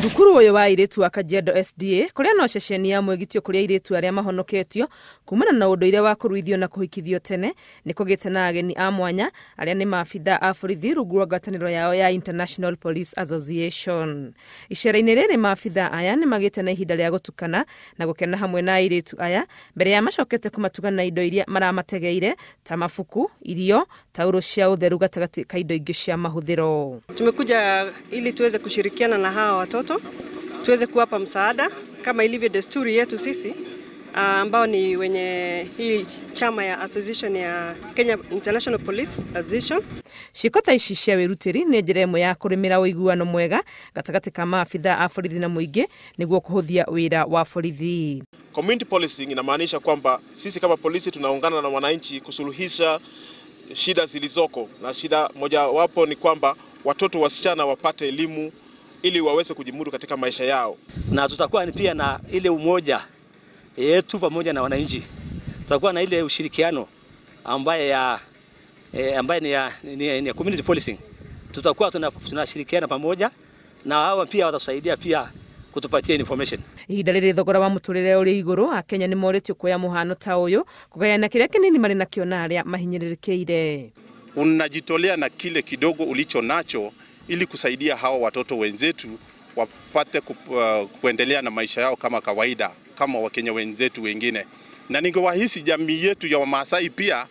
Thukuru ũyũ wa airĩtu wa Kajiado SDA kũrĩa no ceceni ya mwĩgitio kũrĩ airĩtu arĩa mahonoketio kumana na ũndũire wa kũruithio na kũhikithio tene nĩ kũgĩte na ageni a mwanya arĩa nĩ maabitha a borithi rungu rwa ngwatanĩro yao ya International Police Association. Icera-inĩ rĩrĩ maabitha aya nĩ magĩte na ihinda rĩa gũtukana na gũkena hamwe na airĩtu aya mbere ya macokete kũmatuga na indo iria maramategeire ta mabuku, irio, tauro cia ũtheru gatagatĩ ka indo ingĩ cia mahũthĩro. Tumekuja ili tuweze kushirikiana na hawa watoto tuweze kuwapa msaada kama ilivyo desturi yetu sisi ambao ni wenye hii chama ya association ya Kenya International Police Association. Ciĩko ta ici cia wĩrutĩri nĩ njĩra ĩmwe ya kũrĩmĩra ũiguano mwega gatagatĩ ka maabitha a borithi na mũingĩ nĩguo kũhũthia wĩra wa borithi. Community policing inamaanisha kwamba sisi kama polisi tunaungana na wananchi kusuluhisha shida zilizoko, na shida mojawapo ni kwamba watoto wasichana wapate elimu ili waweze kujimudu katika maisha yao. Na tutakuwa pia na ile umoja yetu pamoja na wananchi. Tutakuwa na ile ushirikiano ambaye ni community policing. Tutakuwa tunashirikiana pamoja na hawa pia watatusaidia pia kutupatia information. Ihinda rĩrĩ thogora wa mũtũrĩre ũrĩ igũrũ, Akenya nĩ morĩtio kuoya mũhano ta ũyũ kũgayana kĩrĩa kĩnini marĩ nakĩo na arĩa mahinyĩrĩrĩkĩire. Unajitolea na kile kidogo ulicho nacho ili kusaidia hawa watoto wenzetu wapate kuendelea na maisha yao kama kawaida kama Wakenya wenzetu wengine. Na ningewahisi jamii yetu ya Wamaasai pia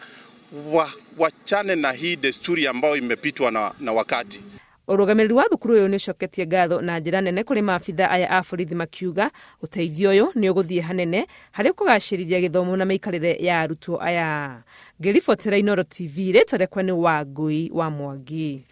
wachane na hii desturi ambayo imepitwa na wakati. Ũrũgamĩrĩri wa thukuru ũyũ nĩ ũcoketie ngatho na njĩra nene kũrĩ maabitha aya a borithi makiuga ũteithio ũyũ nĩ ũgũthiĩ hanene harĩ kũgacĩrithia gĩthomo na mĩikarĩre ya arutwo aya. Ngĩribotera Inooro TV, rĩtwa rĩakwa nĩ Wangũi wa Mwangi.